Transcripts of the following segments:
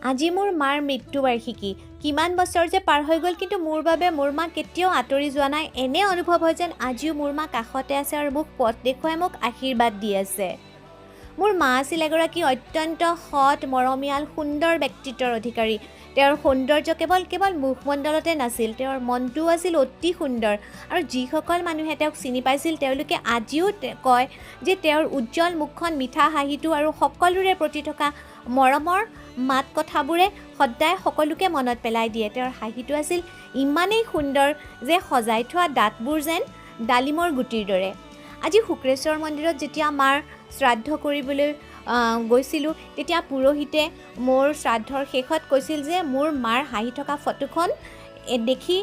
আজি মোৰ মাৰ মৃত্যুবাৰ্ষিকী। কিমান বছৰ যে পাৰ হৈ গ'ল, কিন্তু মোৰ বাবে মোৰ মা কেতিয়াও আঁতৰি যোৱা নাই। এনে অনুভৱ হয় যেন আজিও মোৰ মা কাষতে আছে আৰু মোক পথ দেখুৱাই মোক আশীৰ্বাদ দি আছে। মোৰ মা আছিল এগৰাকী অত্যন্ত সৎ, মৰমীয়াল, সুন্দৰ ব্যক্তিত্বৰ অধিকাৰী। তেওঁৰ সৌন্দৰ্য কেৱল কেৱল মুখমণ্ডলতে নাছিল, তেওঁৰ মনটোও আছিল অতি সুন্দৰ। আৰু যিসকল মানুহে তেওঁক চিনি পাইছিল, তেওঁলোকে আজিও কয় যে তেওঁৰ উজ্জ্বল মুখখন, মিঠা হাঁহিটো আৰু সকলোৰে প্ৰতি থকা মৰমৰ মাত কথাবোৰে সদায় সকলোকে মনত পেলাই দিয়ে। তেওঁৰ হাঁহিটো আছিল ইমানেই সুন্দৰ যে সজাই থোৱা দাঁতবোৰ যেন ডালিমৰ গুটিৰ দৰে। আজি শুক্ৰেশ্বৰ মন্দিৰত যেতিয়া মাৰ শ্ৰাদ্ধ কৰিবলৈ গৈছিলোঁ, তেতিয়া পুৰোহিতে মোৰ শ্ৰাদ্ধৰ শেষত কৈছিল যে মোৰ মাৰ হাঁহি থকা ফটোখন দেখি,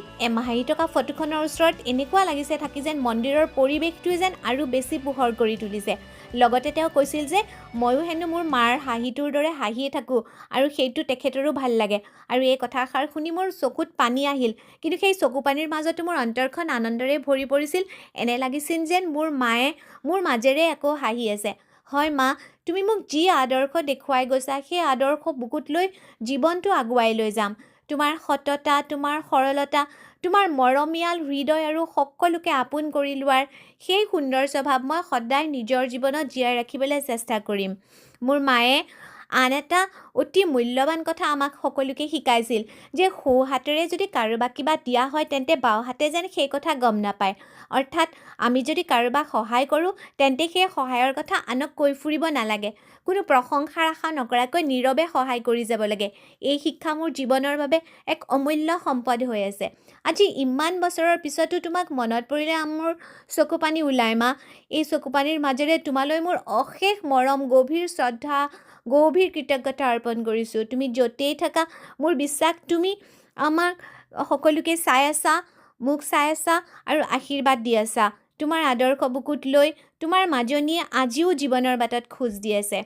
হাঁহি থকা ফটোখনৰ ওচৰত এনেকুৱা লাগিছে থাকি যেন মন্দিৰৰ পৰিৱেশটোৱে যেন আৰু বেছি পোহৰ কৰি তুলিছে। লগতে তেওঁ কৈছিল যে ময়ো হেনো মোৰ মাৰ হাঁহিটোৰ দৰে হাঁহিয়ে থাকোঁ আৰু সেইটো তেখেতৰো ভাল লাগে। আৰু এই কথাষাৰ শুনি মোৰ চকুত পানী আহিল, কিন্তু সেই চকু পানীৰ মাজতো মোৰ অন্তৰখন আনন্দৰে ভৰি পৰিছিল। এনে লাগিছিল যেন মোৰ মায়ে মোৰ মাজেৰে আকৌ হাঁহি আছে। হয় মা, তুমি মোক যি আদৰ্শ দেখুৱাই গৈছা, সেই আদৰ্শ বুকুত লৈ জীৱনটো আগুৱাই লৈ যাম। তোমাৰ সততা, তোমাৰ সৰলতা, তোমাৰ মৰমীয়াল হৃদয় আৰু সকলোকে আপোন কৰি লোৱাৰ সেই সুন্দৰ স্বভাৱ মই সদায় নিজৰ জীৱনত জীয়াই ৰাখিবলৈ চেষ্টা কৰিম। মোৰ মায়ে আন এটা অতি মূল্যৱান কথা আমাক সকলোকে শিকাইছিল যে সোঁ হাতেৰে যদি কাৰোবাক কিবা দিয়া হয়, তেন্তে বাওঁ হাতে যেন সেই কথা গম নাপায়। অৰ্থাৎ আমি যদি কাৰোবাক সহায় কৰোঁ, তেন্তে সেই সহায়ৰ কথা আনক কৈ ফুৰিব নালাগে। কোনো প্ৰশংসাৰ আশা নকৰাকৈ নীৰৱে সহায় কৰি যাব লাগে। এই শিক্ষা মোৰ জীৱনৰ বাবে এক অমূল্য সম্পদ হৈ আছে। আজি ইমান বছৰৰ পিছতো তোমাক মনত পৰিলে মোৰ চকু পানী ওলায় মা। এই চকু পানীৰ মাজেৰে তোমালৈ মোৰ অশেষ মৰম, গভীৰ শ্ৰদ্ধা, গভীৰ কৃতজ্ঞতা অৰ্পণ কৰিছোঁ। তুমি য'তেই থাকা, মোৰ বিশ্বাস তুমি আমাক সকলোকে চাই আছা, মোক চাই আছা আৰু আশীৰ্বাদ দি আছা। তোমাৰ আদৰ্শ বুকুত লৈ তোমাৰ মাজনীয়ে আজিও জীৱনৰ বাটত খোজ দি আছে।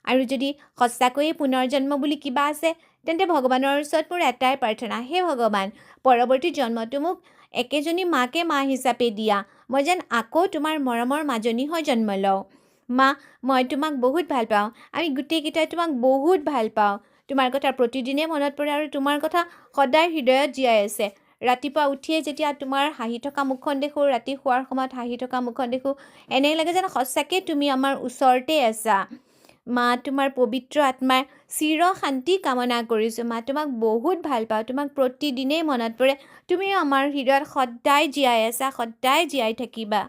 আৰু যদি সঁচাকৈয়ে পুনৰ্জন্ম বুলি কিবা আছে, তেন্তে ভগৱানৰ ওচৰত মোৰ এটাই প্ৰাৰ্থনা, হে ভগৱান, পৰৱৰ্তী জন্মটো মোক একেজনী মাকে মা হিচাপে দিয়া, মই যেন আকৌ তোমাৰ মৰমৰ মাজনী হৈ জন্ম লওঁ। মা, মই তোমাক বহুত ভাল পাওঁ। আমি গোটেইকেইটাই তোমাক বহুত ভাল পাওঁ। তোমাৰ কথা প্ৰতিদিনেই মনত পৰে আৰু তোমাৰ কথা সদায় হৃদয়ত জীয়াই আছে। ৰাতিপুৱা উঠিয়ে যেতিয়া তোমাৰ হাঁহি থকা মুখখন দেখোঁ, ৰাতি শোৱাৰ সময়ত হাঁহি থকা মুখখন দেখোঁ, এনে লাগে যেন সঁচাকৈ তুমি আমাৰ ওচৰতে আছা। মা, তোমাৰ পবিত্ৰ আত্মাৰ চিৰ শান্তি কামনা কৰিছোঁ। মা, তোমাক বহুত ভাল পাওঁ, তোমাক প্ৰতিদিনেই মনত পৰে। তুমিও আমাৰ হৃদয়ত সদায় জীয়াই আছা, সদায় জীয়াই থাকিবা।